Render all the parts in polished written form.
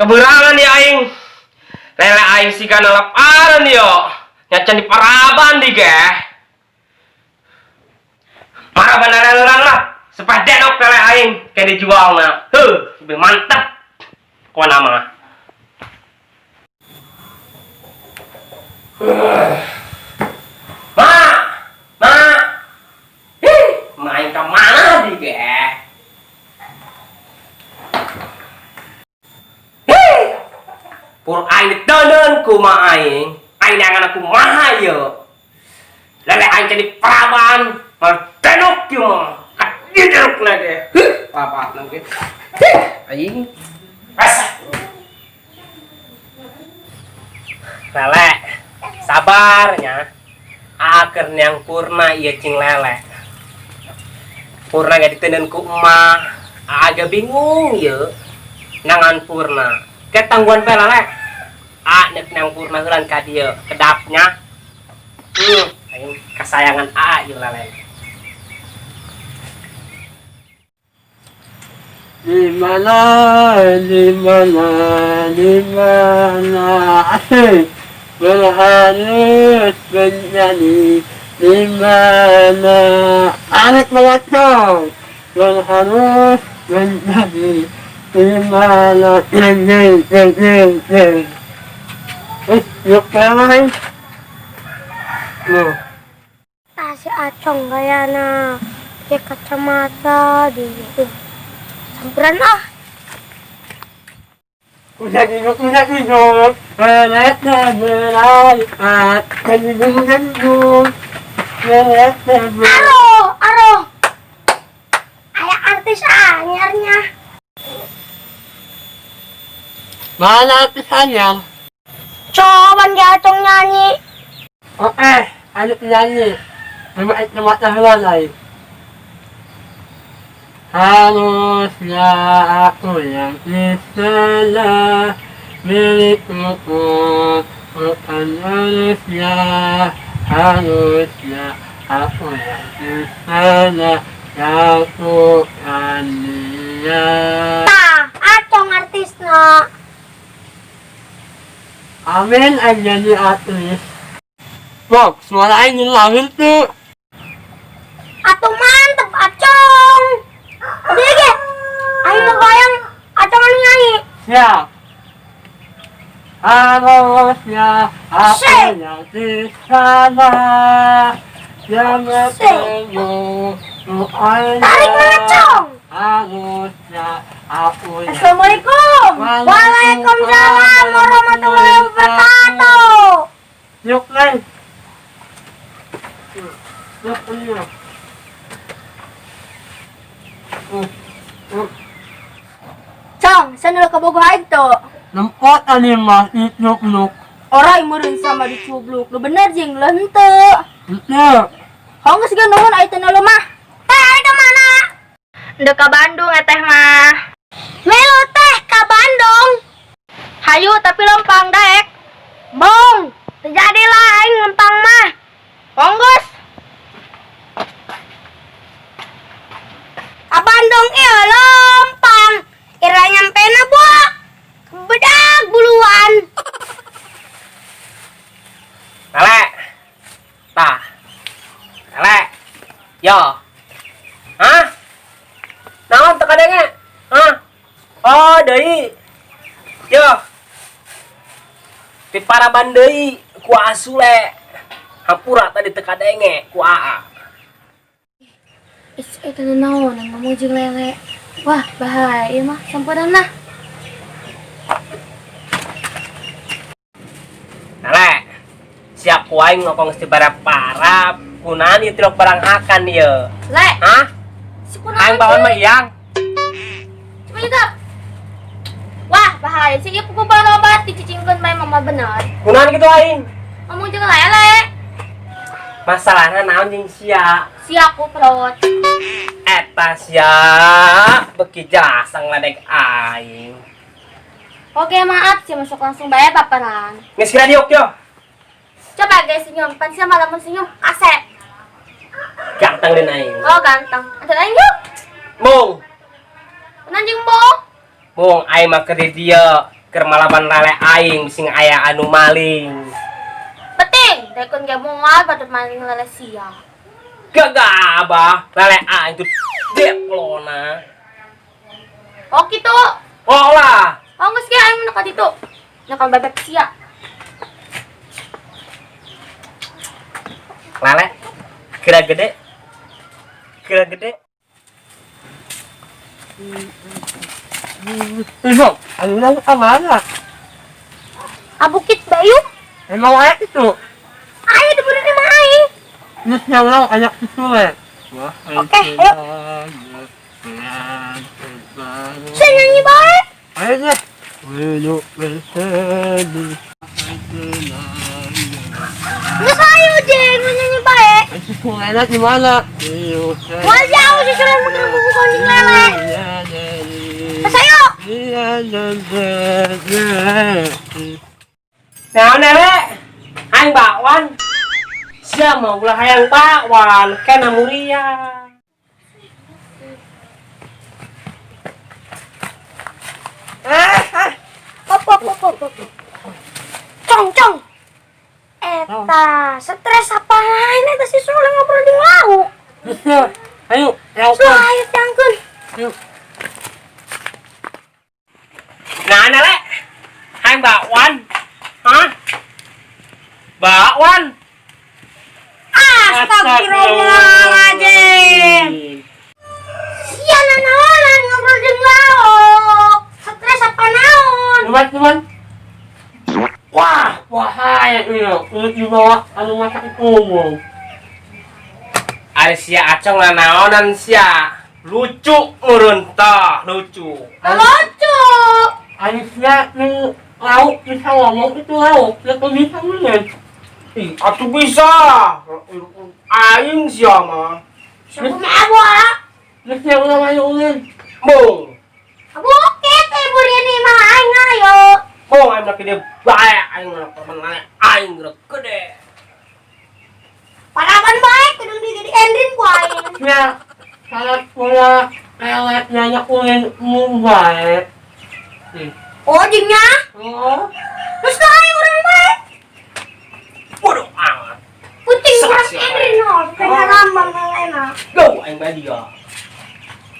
Keberangan ya aing. Lele aing siga nalaparan yo. Nyacan di paraban di ge. Paraban urang lah. Sepeda dok lele aing kayak dijual na. Huh, lebih mantap. Kau nama. Ma, ma. Hih, main ke mana di ge? Hih, pur aing diteundeun kumaha aing. Aing neangan aku maha ye. Lele aing jadi paraban, mal denok ieu mah. Kadideruk lagi. Huh, apa lagi? Hih, aing. Wes. Lele, sabarnya. Aker yang purna ieu cing lele. Purna gak diteundeun ku emak. Agak bingung ye. Nangan purna. Ketangguhan pe lele. A nek nang purna heulan ka dieu kedapnya. Aing kasayangan A ieu lele. Di mana, di mana, di mana asik berharus menjadi di mana anak melacong berharus menjadi di mana jeng jeng jeng jeng jeng. Yuk kayak loh. Si Acong gayana pakai kacamata di samperan ah. Udah tidur, udah tidur. Mereka beralihat, gendung-gendung. Mereka Aro, aro. Aya artis anyarnya. Mana artis anyar? Coba dia Acong nyanyi. Oke, ayo nyanyi. Coba kacamata lagi. Harusnya aku yang di sana milikmu bukan manusia. Harusnya aku yang di sana bukan dia. Tah, Acong artisna. Amin aja di artis. Bob, suara ini lahir tuh. Atuh mantep Acong. Udah ge. Ayo mau goyang Acong anu nyanyi. Siap. Harusnya aku Sik. yang di sana yang bertemu Tarik mana Cong? Harusnya aku yang Assalamualaikum. Waalaikumsalam warahmatullahi wabarakatuh. Yuk, Neng. Yuk, yuk. Cong, saan nila kabogohan to? Lempot ani mah dicubluk. Oray mo rin sama dicubluk. Lo bener jing lente. Itu. Kau nggak segan nuhun ay tanalo mah. Teh ke mana? Ndek ka Bandung eteh mah. Melo teh ka Bandung. Hayu tapi lempang daek. Bong, terjadilah aing lempang mah. Onggus. Ka Bandung ieu lempang. Ira nyampe na buak. Bedak buluan. Lele. Tah. Lele. Yo. Hah? Naon teu kadenge? Hah? Oh, deui. Yo. Di paraban deui ku Asule. Hampura tadi teu kadenge ku Aa. Is eta naon ngomong jeung lele. Wah, bahaya mah samperan nah. Lele. Siap ku aing ngomong geus dibarap-parap. Kunaon ieu tilok barang hakan ieu? Le. Hah? Si kunaon? Aing baon mah iyang. Coba juga. Wah, bahaya sih ieu pugu barobat dicicingkeun bae mama bener. Kunaon kitu aing? Ngomong jeung lele. Masalahna naon jeung sia? Sia ku perut. Eta sia beki jasa ngledek aing. Oke, maaf sih masuk langsung bae paparan. Geus kira diuk yo. Coba guys senyum, pan sia malah mun senyum kasep. Ganteng din aing. Oh, ganteng. Ada aing yuk. Mung. Kunaon jeung bong? Mung aing mah keur di dieu, Keur malaban lele aing sing aya anu maling. Penting, daekeun ge moal patut maling lele sia. Gagah abah, lele aing tuh deplona. Oh kitu. Oh lah. Oh geus ge aing mun ka ditu. Nyakan bebek sia. Lele kira gede. Kira gede. Ibu, anu ka mana? Abukit Bayu. Emang aya itu? Ayo diberi di mah aing. Ini siapa anak Sule? Oke, ayo. Saya nyanyi bae. Ayo deh. Ayo bersedih. Geus ayo jeung nyanyi bae. Sule di mana? Moal jauh si Sule mah keur buku kucing lele. Geus ayo. Naon lele? Aing bakwan. Sia mau ulah hayang bakwan, kena muria. Op op op op op. Cong cong. Eta, stres apa lain eta si Sule ngobrol di lauk. Bisa. Ayo, Sule ayo tangkeun. Ayo. Nah, lele. Hayang bakwan. Hah? Bakwan. Astagfirullahaladzim. Sia nanaonan ngobrol jeung lauk. Stres apa naon? Cuman, cuman. Wah, wahai ini, ini di bawah anu masak umum. Ari sia acong nanaonan sia. Lucu meureun tah, lucu. Lucu. Ari sia nu lauk bisa ngomong itu lauk, ya kok bisa ngomong. Ih, atuh bisa. Aing sia mah. Siapa mah abu ah? Terus sia ulang ayo ulin. Bung. Abu oke teh burian mah aing ayo. Bung aing mah gede bae aing mah korban lele aing gede. Paraban bae kudu di endrin ku aing. Sia kalau pola lele nanya ulin mung bae. Oh, jingnya? Oh. Terus aing urang bae. Bodoh amat. Puting Sak urang sia. endrin oh, pengalaman lele Go aing bae dia.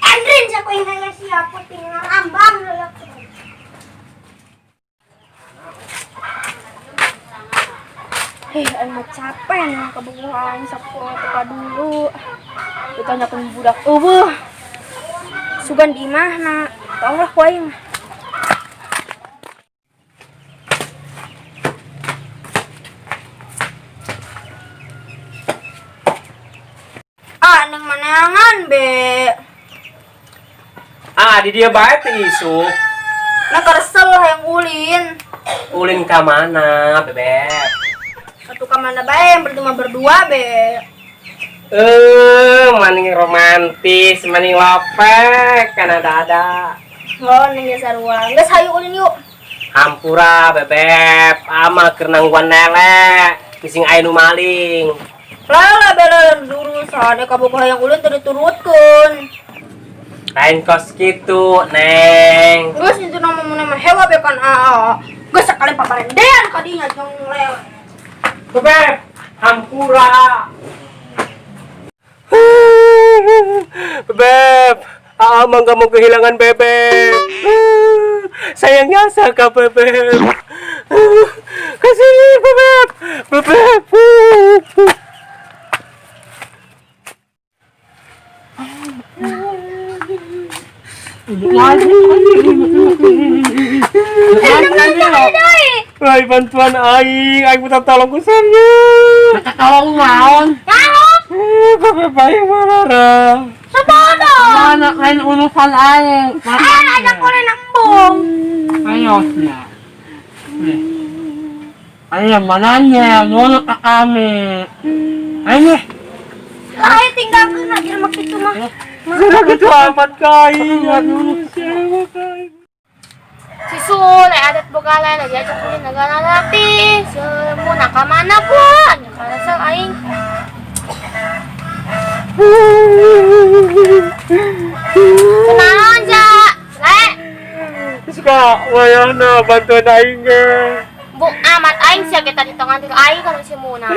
Endrin sa ko yung lele sia puting ngalambang lele. Aing mah capek nih kabogohan sapoe teh dulu. Ditanyakeun budak eueuh. Sugan di imahna, tong lah ku aing. Ah, neng maneangan be. Ah, di dia bae teh isuk. Nah kesel hayang ulin. Ulin ka mana, bebek? Satu ka mana bae yang berdua berdua be. Maning romantis, maning lopek, kan ada-ada. Oh, neng ya sarua. Geus hayu ulin yuk. Hampura bebek, ama keur nangguan lele, bising aya nu maling. Lah bela duru sade kabogoh hayang ulin teu diturutkeun. Lain kos kitu, Neng. Geus itu nama mun mah hewa be kan aa. Geus sakali paparendean ka dinya jeung lele. Bebek, hampura. Bebek, Aa mah nggak mau kehilangan bebek. Sayangnya saka bebek. Kasih bebek, bebek. Ay, bantuan aing, aing minta tolong ku samnya. Minta tolong naon? Naon? Bebek aing marah. Sabodo. Mana lain urusan aing. Ah, ajak ulin embung. Ayo sia. Ayo mananya, nurut ka kami. Ayo. Ayo tinggalkeun aja mah kitu mah. Sudah gitu amat kain. Aduh, siapa kain? Si Sule adat boga lele diajak ulin negara latih. Semu nak ka mana pun. Nya karasal aing. Kunaon ja? Le. Suka Wayahna bantuan aing ge. Bu amat aing sia kita ditongan ti aing kalau si Muna.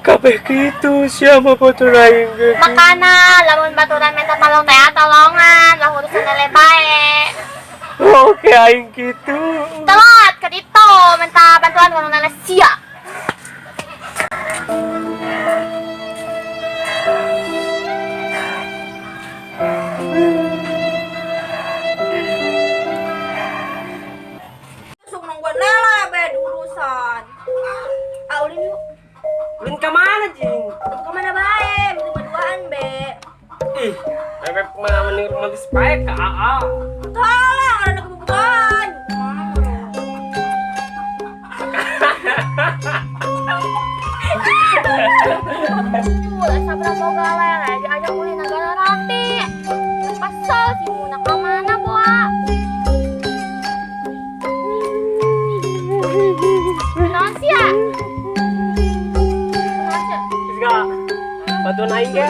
Kabeh kitu sia mah batur aing ge. Makana lamun baturan minta tolong teh tolongan, lah urusan lele bae. Oke aing kitu. Telat ke ditu minta bantuan kalau lele sia. Langsung nungguan lele be urusan. Ah, ulin yuk. Ulin ka mana, Jing? Ke mana bae? Minta berduaan be. Ih, bebek mah mending romantis bae ka AA. Tolong, ada kebubuhan. Tuh, asa boga lele diajak ulin negara rati. Kesel si Muna ka mana, Boa? Naon sia? Naon sia? Geus gak? Bantuan aing ge.